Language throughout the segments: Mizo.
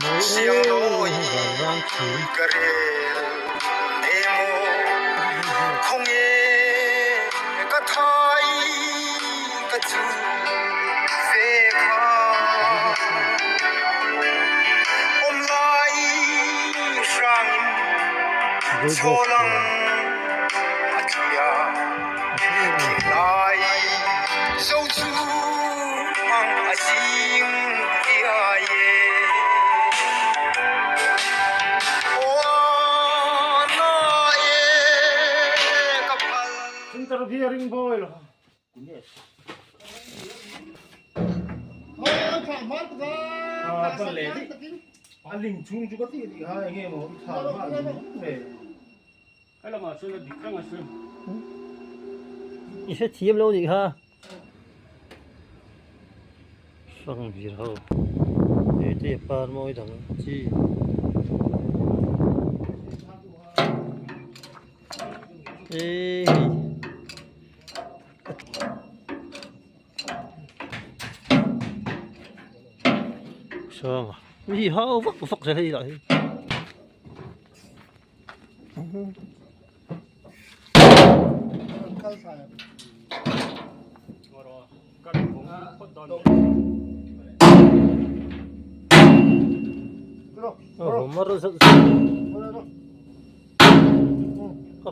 Mawi em vanrang thim. I hrethiam lo nih kha. Hrang vir ho he te par mawi dang chi. Ê Sanga mi hau vak vak zel hei lah hi.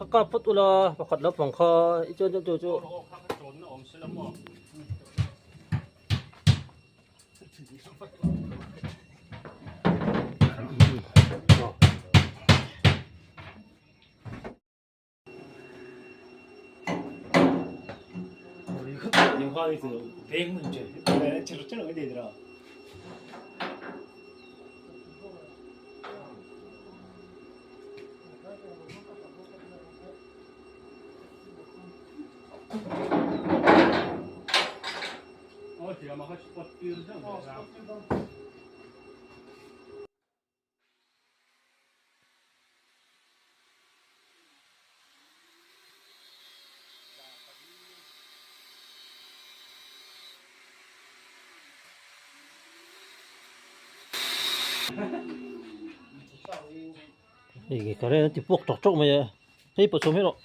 Ka kap phawt ula pakhat lampang kha i chuan chu chu. Hei current a ti puak tawk tawk mai a hei pawh chhawm hi rawh.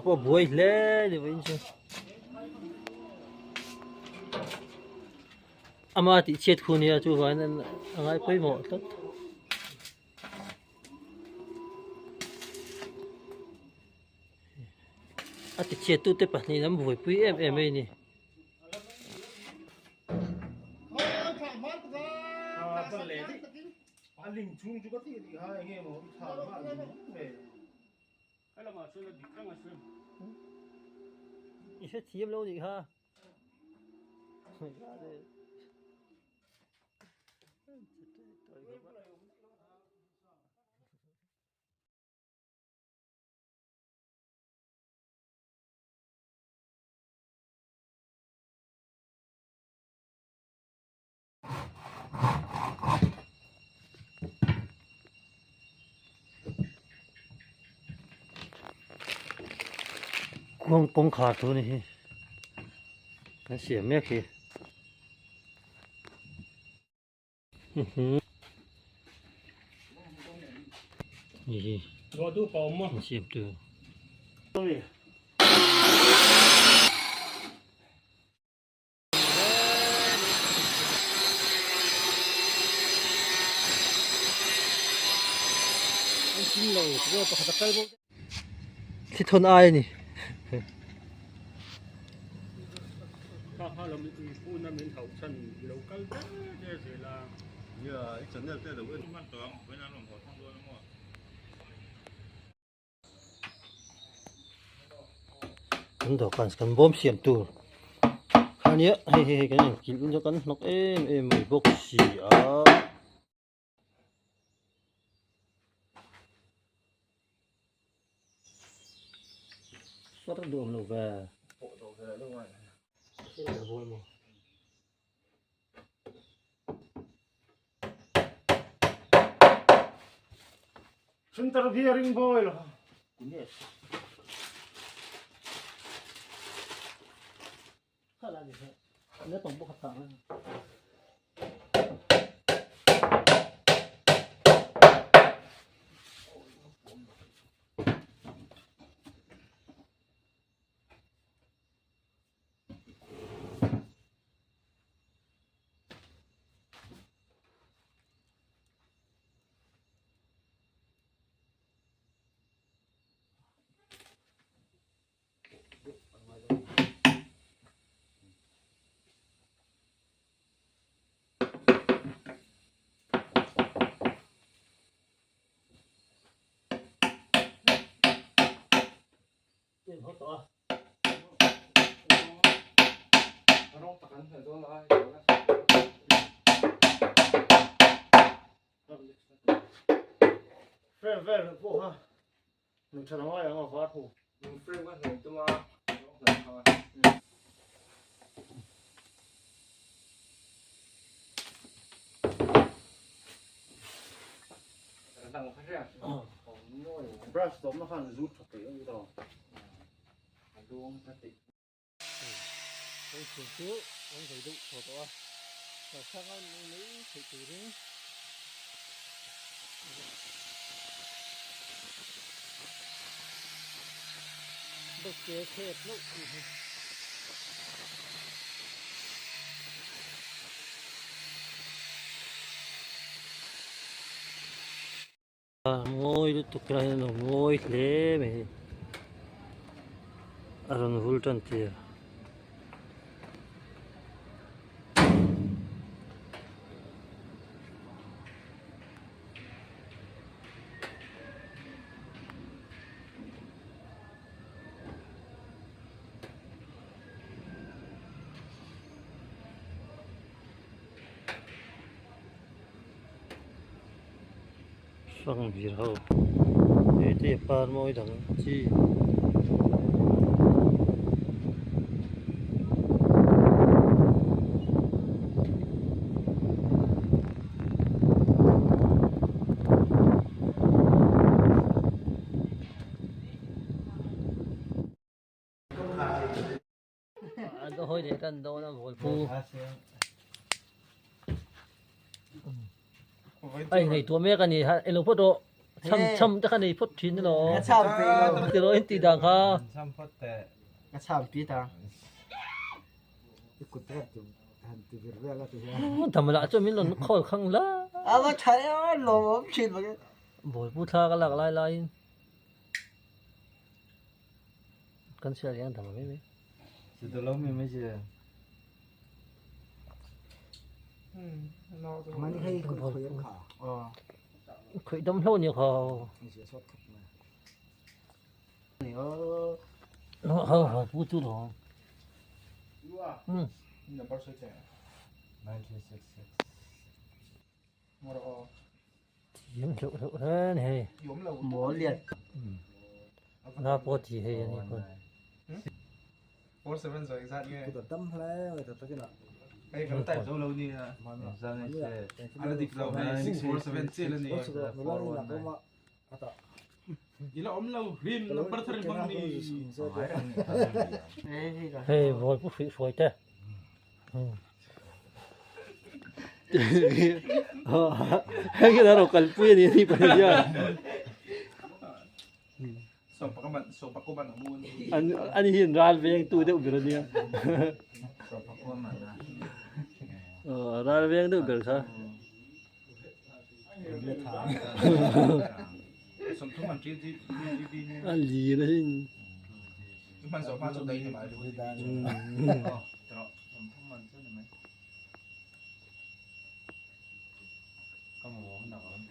Pawh buai hle ni vawiin chu. Ama tih chhiat khu nia chuvangin an a ngai pawimawh tlat. A ti chhiat tute pahnih an buaipui em em mai a ni. I hrethiam lo nih kha. Kawng kawngkhar thu ni hi kan siam mek hi hi an siam tu. Thli thawn ai a ni. Kan dawhkan kan bawm siam tur kha nia hei hei hei kan inkilh in chu kan hnawk em em mai bawk si a. Far duh awm lo ve. Interfering boy lo. Frame vel pawh kha Nung tha ngai ang a var hu. Nung frame ka hnawih tum a, rawng hnawih thang a. Brush tawpna khan zut tha peih a ni tawh. A luang ta tih. Kawng chhung chu an zei deuh thaw tawh a, thlauhthlak a nei mai theih turin bawkte khep hlauh tih hi. Ngawi lutuk lai hian a ngawi hle mai hi a rawn vul tan tir. Sangbir ho he te par mawi dang chi. An hawi leh tan dawn a vawl pu. Ai ngaihtuah mek a ni ha elo phawt rawh cham cham te kha nei phawt thin elo ti rawh in tih dan kha. Cham phawt teh. Ka cham pi ta. I kut te han ti vir vel a ti hian. Tham lah chuan min rawn khawl khang la. A va tha em a lawmawm thin bawk e. Bawl pu thla ka lak lai laiin. Kan sial hian dang mai mai. Mani hei kut khawih em kha. Khawih dam hlo ni kha. Ha ha pu chu lo. Number soi che. 9366. Thiam hleuh hleuh hle ni hei. Mawl lian. Na pawh thi hei ani pawh. 47 zo exact nge. Kut a dam hle mai ta takin a. Hei kan type zo lo ni a. Ala dik lo hei 647 chiah la ni. Ila awm lo hrim number thar in hmang ni. Hei vawi pu hruih hruai te. Hei hi ro kalpui ani ni pahnih hian. Ani hi ral veng tu deuh ber ania. Ral veng deuh ber kha. A lian asin.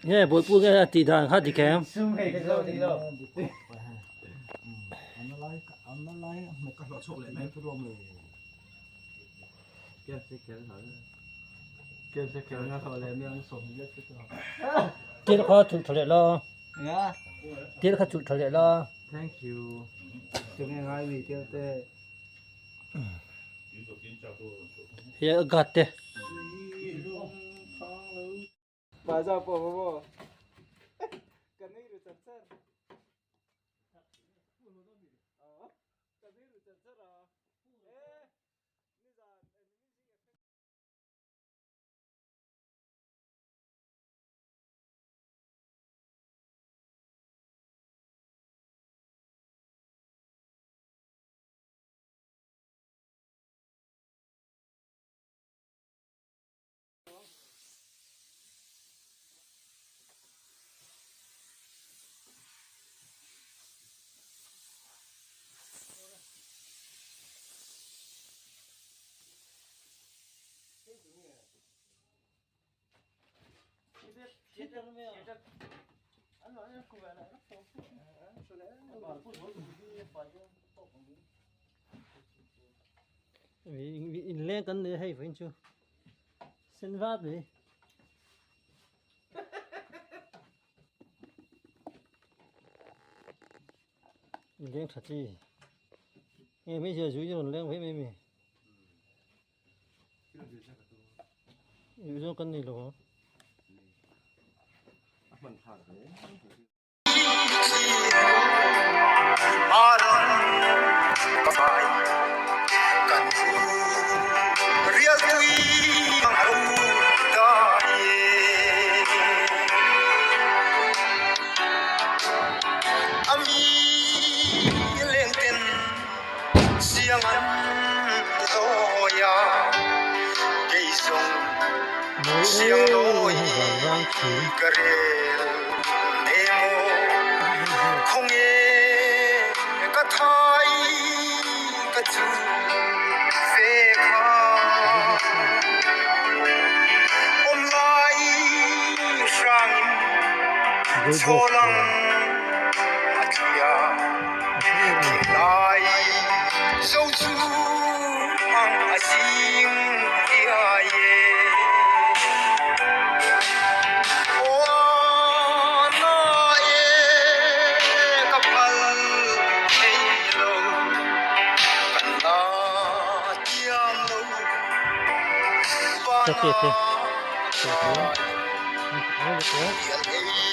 Nge bawlpu nge a tih dan kha dik em? Tir kha chulh tha leh la. Tir kha chulh tha leh la. Thank you. Tunge ngai mi tel te. Hei a gat te. Ba za po po po. Ka nui ru char char. Ka nui ru char char a. E nizan. In leng kan nei hei vawiin chu sen vat mai. In leng tha chi nge hmeichhia zui chu rawn leng ve mai a mi. Ih zawng kan nei lo ang. Mawi em em vanrang khi.